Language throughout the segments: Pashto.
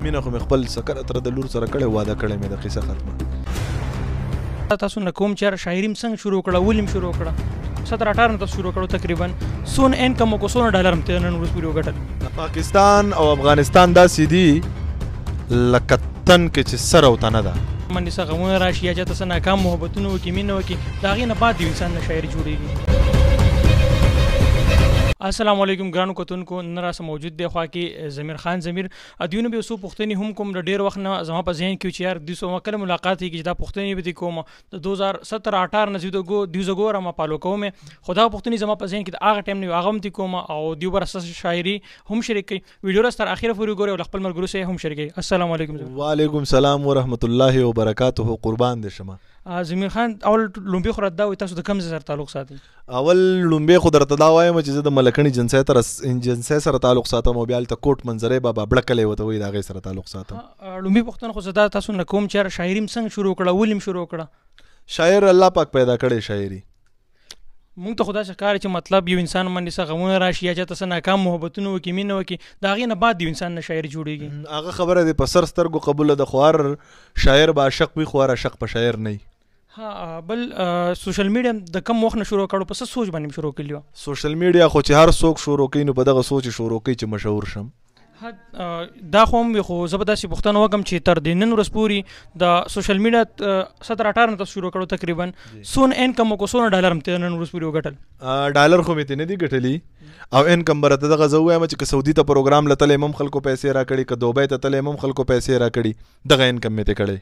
مینه خو مې خپل سکره تر د لور سره کړې، واده کړې مې د قصه ختمه. تاسو نه کوم چې شاعري څنګه شروع کړه، ولې شروع کړه؟ 17 18 نه تاسو شروع کړو، تقریبا سون انکم کو سون ډالر هم ته نن ورځ پورې وګټل؟ پاکستان او افغانستان داسې دي لکه تن کې چې سر او تنه ده. باندې څه غمونه راشي یا چاته څه ناکام محبتونه وکړي، مینه وکړي، د هغې نه بعد یو انسان نه شاعري جوړېږي. السلام علیکم ګرانو کتونکو، نن راسه موجود دی خوا کې ضمیر خان ضمیر. ادیونه به څو پوښتنې هم کوم، د ډیر وخت نه زما په ذهن کې چې یار د څو کله ملاقات کیږي دا پوښتنې به دې کوم. د 2017 18 نه زیدو ګو دیو زګور ما پالو کوم، خو دا پوښتنې زما په ذهن کې د هغه ټایم نه هغه هم دې کوم او دیو بر اساس شاعري هم شریک کړي. ویډیو راس تر اخره پورې ګوري او خپل ملګرو سره هم شریک کړئ. السلام علیکم. وعلیکم سلام ورحمت الله وبرکاته. قربان دې شمه. ضمیر خان، اول لومبي خو راته دا وایي تاسو د کوم ځای سره تعلق ساتئ؟ اول لومبي خو درته دا وایم چې زه د ملکڼي جنسۍ سره تعلق ساتم او بیا هلته کوټ منظرې بابا بړکلی ورته وایي، د هغې سره تعلق ساتم. لومبي پوښتنه خو زه دا تاسو نه کوم چې شاعري م څنګه شروع کړه، ولې م شروع کړه؟ شاعر الله پاک پیدا کړی شاعري. مونږ ته خو داسې ښکاري چې مطلب یو انسان باندې څه غمونه راشي یا چاته څه ناکام محبتونه وکړي، مینه وکړي، د هغې نه بعد یو انسان نه شاعري جوړېږي. هغه خبره دې په سر سترګو قبوله ده، خو هر شاعر به عاشق وي، خو هر عاشق په شاعر نه وي. ها، بل سوشل میډیا د کم وخت نه شروع کړو، په څه سوچ باندې شروع کړلی وه؟ سوشل میډیا خو چې هر څوک شروع کوي نو په دغه سوچ شروع کوي چې مشهور شم. ها، دا خو هم وي، خو زه به داسې پوښتنه وکړم چې تر دې نن ورځ پورې د سوشل میډیا 17 18 نه تاسو شروع کړو، تقریبا څونه انکم وکړو، څونه ډالر هم ته نن ورځ پورې وګټل؟ ډالر خو مې ته نه دي ګټلي او انکم به راته دغه زه ووایم چې که سعودي ته پروګرام له تللی هم خلکو پیسې راکړي، که دوبۍ ته تللی هم خلکو پیسې راکړي، دغه انکم مې ته کړی.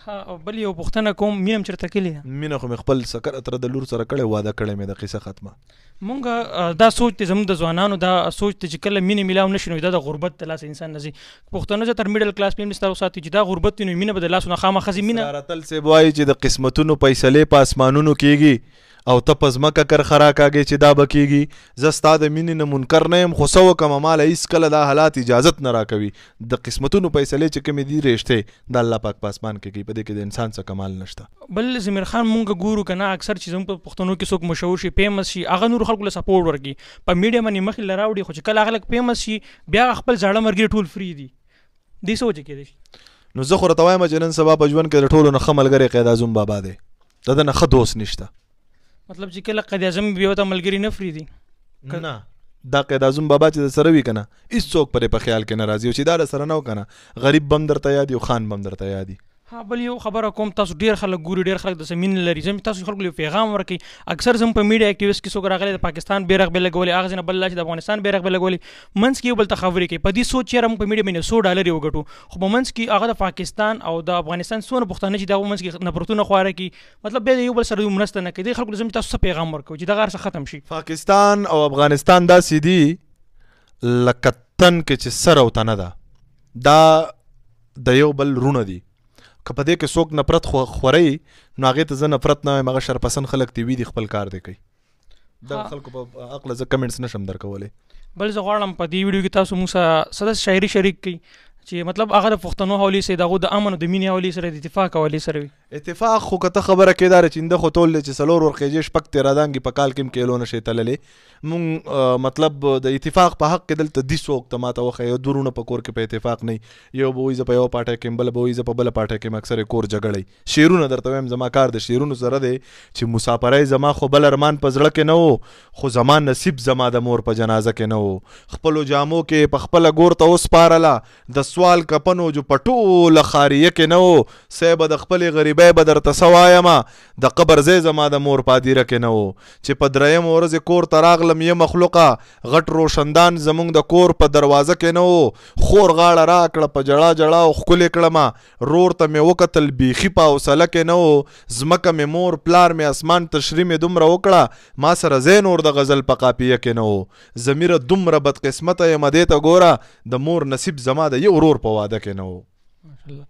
ها، بل یو پوښتنه کوم، مینه هم چېرته کړې ده؟ مینه خو مې خپل سکره تر د لور سره کړې، واده کړې مې د قصه ختمه. مونږ دا سوچ دی، زموږ د ځوانانو دا سوچ دی چې کله مینه میلاو نه شي نو دا د غربت د لاسه انسان نه ځي. پښتانه چې تر میډل کلاس فیملی سره وساتي چې دا غربت دی نو مینه به د لاسو نه خامخا ځي. مینه راتل صاحب وایي چې د قسمتونو فیصلې په اسمانونو کېږي او ته په ځمکه کرښه راکاږې چې دا به کېږي. زه ستا د مینې نه منکر نه یم، خو څه وکړم ما له هېڅکله دا حالات اجازت نه راکوي. د قسمتونو فیصلې چې کومې دي رشتې د الله پاک په اسمان کې کوي، په دې کې د انسان څه کمال نشته. بل ضمیر خان، مونږ ګورو که نه اکثر چې زموږ په پښتنو کې څوک مشهور شي، فیمس شي، هغه نورو خلکو له سپورټ ورکړي، په میډیا باندې مخې له راوړي، خو چې کله هغه لږ فیمس شي بیا خپل زاړه ملګري ټول فري دي. دې څه وجه کېدای شي؟ نو زه خو راته وایم چې نن سبا په ژوند کې د ټولو نه ښه ملګری قائد اعظم بابا دی، د ده نه ښه دوست نشته. مطلب چې کله قائد اعظم بیا ته ملګری نه فري دي؟ نه، دا قائد اعظم بابا چې سره وي که نه هېڅوک پرې په خیال کې نه راځي، او چې دا د سره نه و که نه غریب به هم درته یاد او خان به هم درته یاد. ها، بل یو خبره کوم، تاسو ډیر خلک ګوري، ډیر خلک د زمين لري، زم تاسو خلکو یو پیغام ورکړي. اکثر زم په میډیا اکټیویست کې څوک راغلي د پاکستان بیرغ به لګولي، هغه ځنه بل چې د افغانستان بیرغ به لګولي، منځ کې یو بل ته خبرې کوي په دې سوچ چې موږ په میډیا باندې څو ډالر وګټو، خو په منځ کې هغه د پاکستان او د افغانستان څونه پښتانه چې دا منځ کې نفرتونه خواره کوي، مطلب بیا یو بل سره یو مرسته نه کوي. دې خلکو زم تاسو څه پیغام ورکوي چې دغه هر څه ختم شي؟ پاکستان او افغانستان داسې دي لکه تن کې چې سر او تنه ده، دا د یو بل وروڼه دي. که په دې کې څوک نفرت خوري نو هغې ته زه نفرت نه وایم، هغه شرپسند خلک دې وي دي، خپل کار دې کوي. دغه خلکو په عقله زه کمنټس نه شم درکولی. بل زه غواړم په دې ویډیو کې تاسو موږ سره څه داسې شاعري شریک کړئ چې مطلب هغه د پښتنو حوالې سره، د هغو د امن او د مینې حوالې سره، د اتفاق حوالې سره وي. اتفاق خو که ته خبره کې دا چې انده خو تول دی چې څلور ورقېجې شپږ تېره دانګې په کال کې هم کیلو نه شي تللی. مونږ مطلب د اتفاق په حق کې دلته دي څوک ته ماته وښیه، یو دوه وروڼه په کور کې په اتفاق نه وي، یو به وایي زه په یوه پاټۍ کې یم، بل به وایي زه په بله پاټۍ کې یم، اکثر یې کور جګړه وي. شعرونه درته وایم، زما کار د شعرونو سره دی چې مسافرۍ زما خو بل ارمان په زړه کې نه و، خو زما نصیب زما د مور په جنازه کې نه و. خپلو جامو کې په خپله ګور ته وسپارله، د سوال کپنو جو په ټوله ښاریه کې نه و. صاحبه د خپلې غریبۍ به درته څه وایمه، د قبر ځای زما د مور په هدیره کې نه و. چې په درېیمه ورځ کور ته راغلم یه مخلوقه، غټ روشندان زمونږ د کور په دروازه کې نه و. خور غاړه راکړه په جړا جړا او ښکلې کړمه، رور ته مې وکتل بیخي په حوصله کې نه و. ځمکه مې مور پلار مې اسمان تشریح مې دومره وکړه، ما سره ځای نور د غزل په قافیه کې نه و. ضمیره دومره بدقسمته یمه دې ته ګوره، د مور نصیب زما د یو ورور په واده کې نه و. ماشاءالله.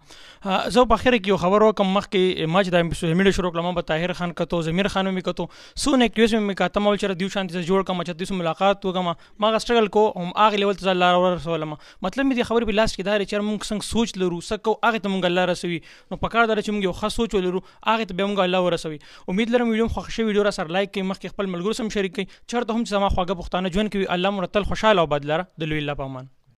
زه په اخره کې یو خبر وکم، مخکې ما چې د سوشل میډیا شروع کړم، ما به طاهر خان کتو، ضمیر خان مې کتو، څو اکټیویست مې کاته، ما ویل چې دیو شانتي جوړ کړم، چې دوی سره ملاقات وکړم. ما هغه سټرګل کو هم هغه لیول ته لار ورسولم. مطلب مې دې خبرې په لاس کې دا دی چې موږ څنګه سوچ لرو، څه کوو، هغې ته موږ الله رسوي. نو پکار دا چې موږ یو ښه سوچ ولرو، هغې ته بیا موږ الله ورسوي. امید لرم ویډیو مو خوښه شوې، ویډیو را سره لایک کړئ، مخکې خپل ملګرو سره شریک کړئ. چېرته هم چې زما خواږه پښتانه ژوند کوي، الله مو تل خوشحاله او بد لره. د لوی الله په امان.